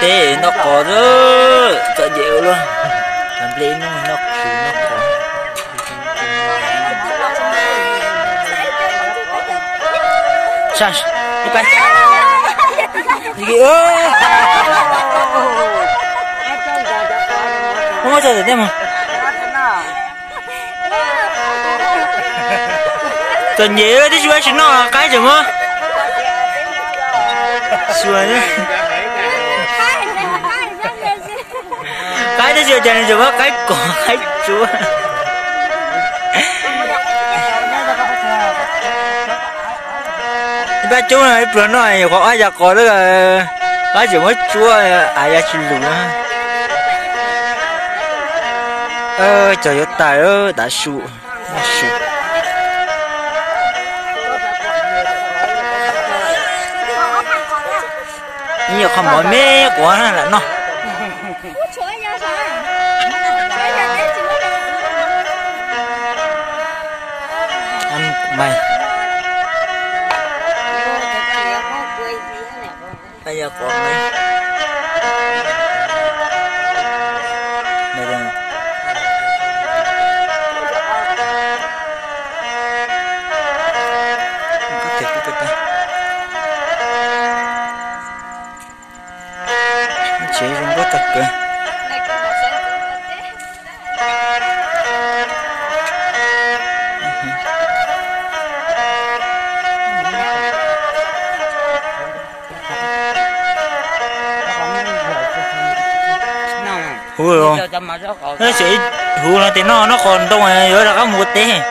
Noj qos, txom nyem ua luaj. Cov nplej ib hnub noj tsis noj qos. Muab tso tim tej mus. Txom nyem tib si ua tsis noj qaib tseem muab xyuas. Qaib tab sis cas nws tseem muab qaib kos qaib tsuab. Ib pab coob no ib pluag noj nyuam qhuav ob ya qos lawm, qaib tseem muab tsuab, av ya tsis lus na. Cog yuav tag, tav su, su. Ib nyuag qhov mov me quav lam noj. Tsev zoo nkauj tag kawg. Huv, huv no ces noj noj qos ntoo yuav rov qab mus ua teb.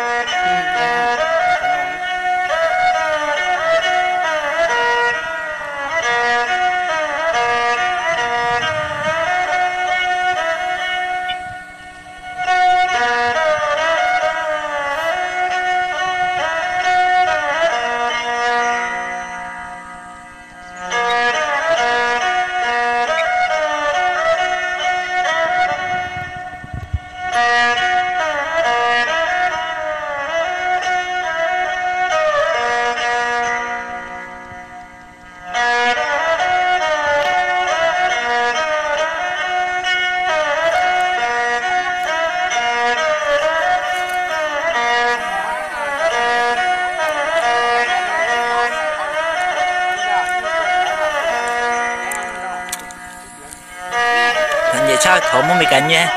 Nyiam tshaj thov muab Meskas nyiaj.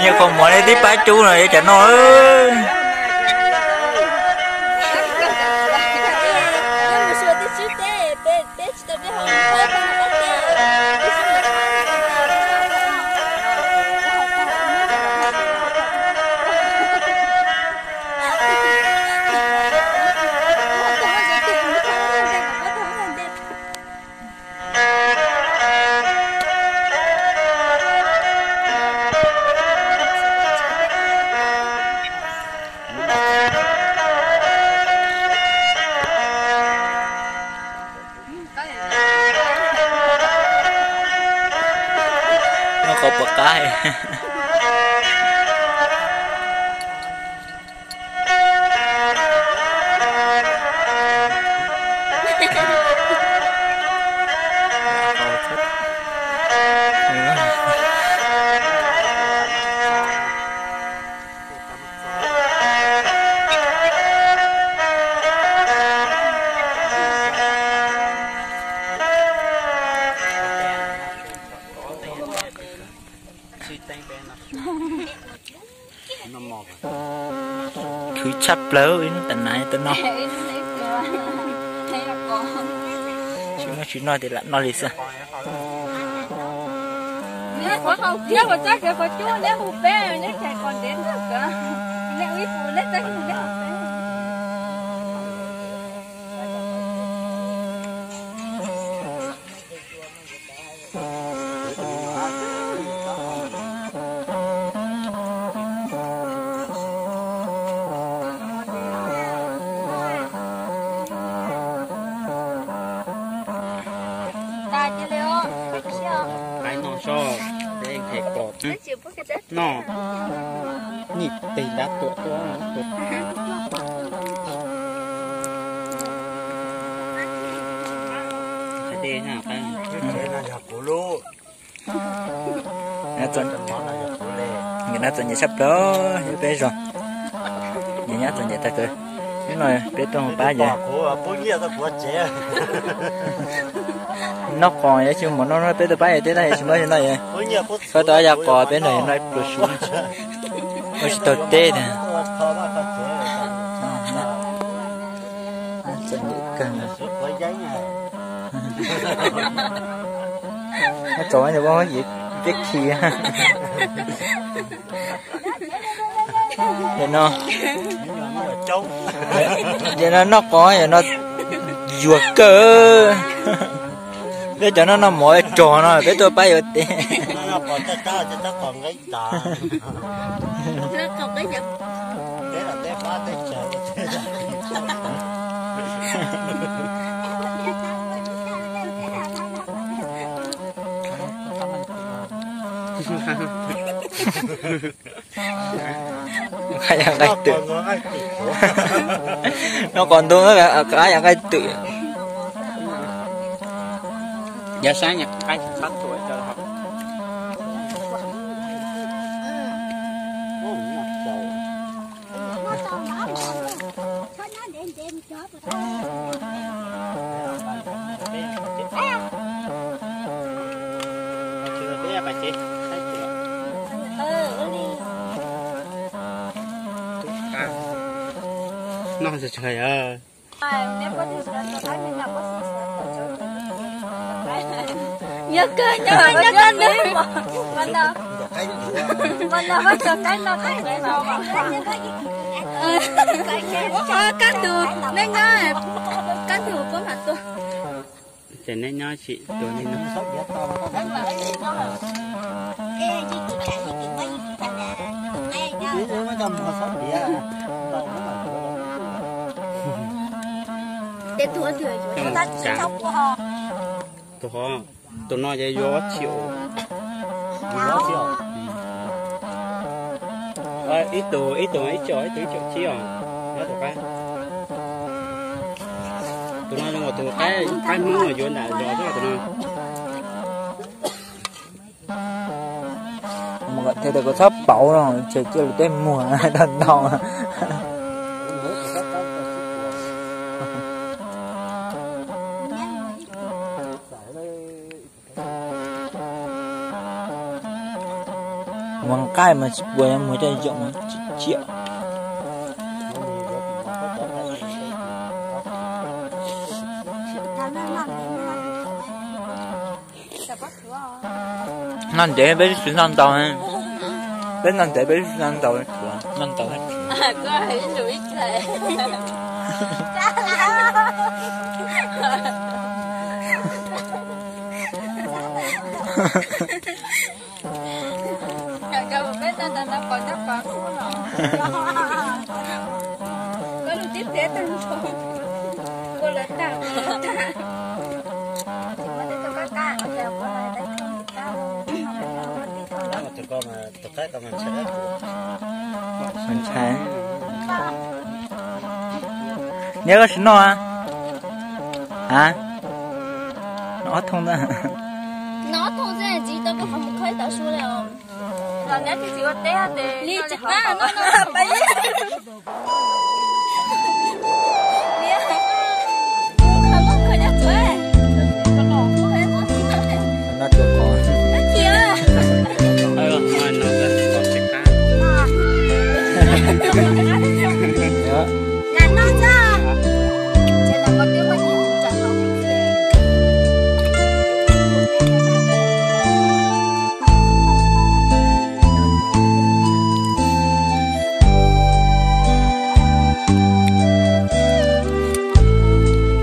Yog qhov mov li tib pab cub no yuav cas noj. Noj qos puas qab. Khwv tshaj plaws ib hnub tas nav tau noj. Tsis muaj tsis noj ces lam noj li xwb. Qaib noj so, peb nqhis pom noj, nyij teg ntab tuam tuaj. Nkawd no txom nyem tshaj plaws peb zos. Nkawd nyob txom nyem tag kawg. Hnub no peb tuaj mus pab yawg noj qos, yog tsis mus noj no peb tuaj pab yawg teb tab yawg tsis noj li no yawg. Pab tau ya qos peb nrog yawg noj ib pluag su. Ua tsis tau teb tiag. Txom nyem kawg. Nyob txom nyem peb khi. Nim no, nim no noj qos, nim no yuag kawg. Peb cov no noj mov rog no peb tuaj pab yuav teb. Qab yam nqaij twm. Noj qos ntuj qab yam nqaij twm. Noj tsawg tsawg. Yog kawg nyob nyob kawg nws. Kab tus neb nyob, kab tus puab mam tuaj. Ces neb nyob tsis tuaj li no. Tus ho, tus no ces yuav ob txhiab. Ib tug, ib tug ib txhiab, ib tug ib txhiab tsib os. Tus no zoo nkaus tus qaib, qaib Hmoob yuav nram zos xwb tus no. Mus kom thiaj tias kom txhob pauv no ces cia lus tej muag tau ntau. Muag nqaij mas tsis puas, muag coj zoo tsis ciam. Noj ntev peb tsis noj ntau, peb noj ntev peb tsis noj ntau, noj ntau. Ntshai. Neb koj tsis noj a? A, noj ob thooj ntag. Noj ob thooj xwb tsis tau koj qhov mus khawb tau su li os. Los neb twb tsis ua teb ces li tsis pab noj no.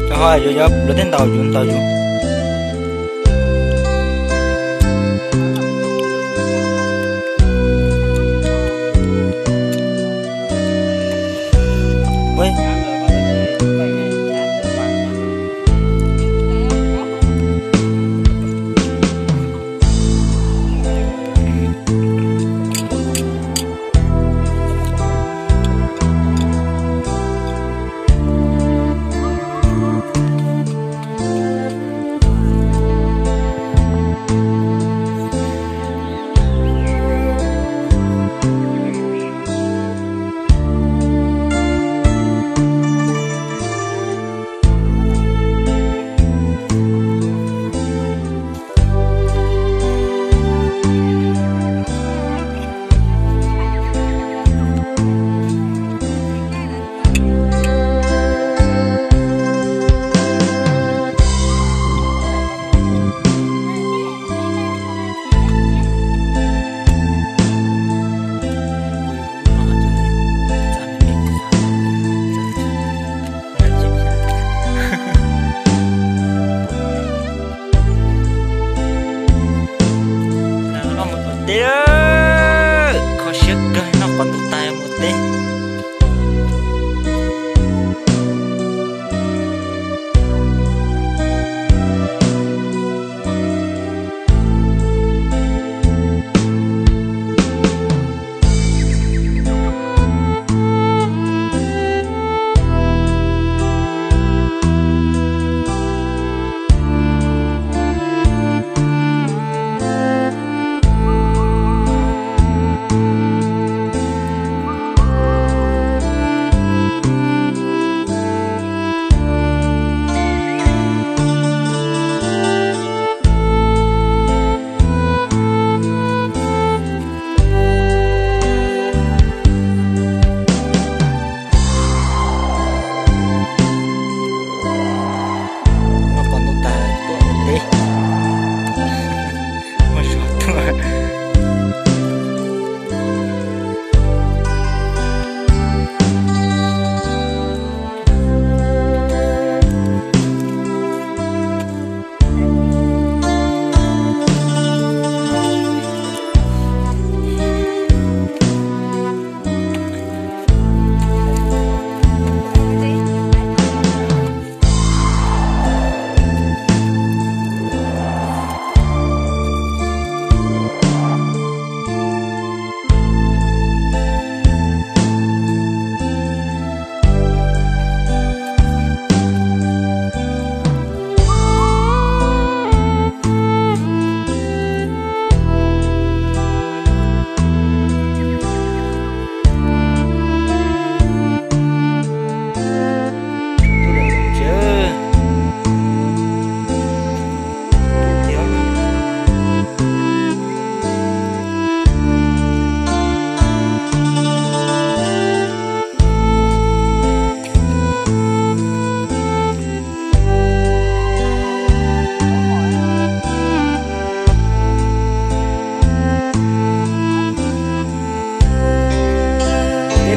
Cov ho yuav yuav luag tej ntaus yus ntaus yus.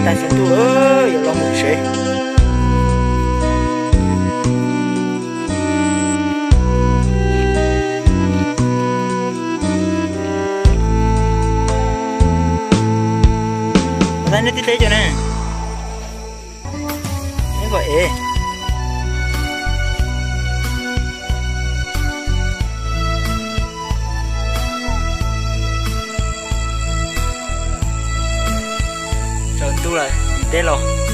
Tag xyoo ntuj, yuav los mus sev. Ua ntej nej tib teb cov ne, neb kom ev. Tsaus ntuj lawm, tsis teb los.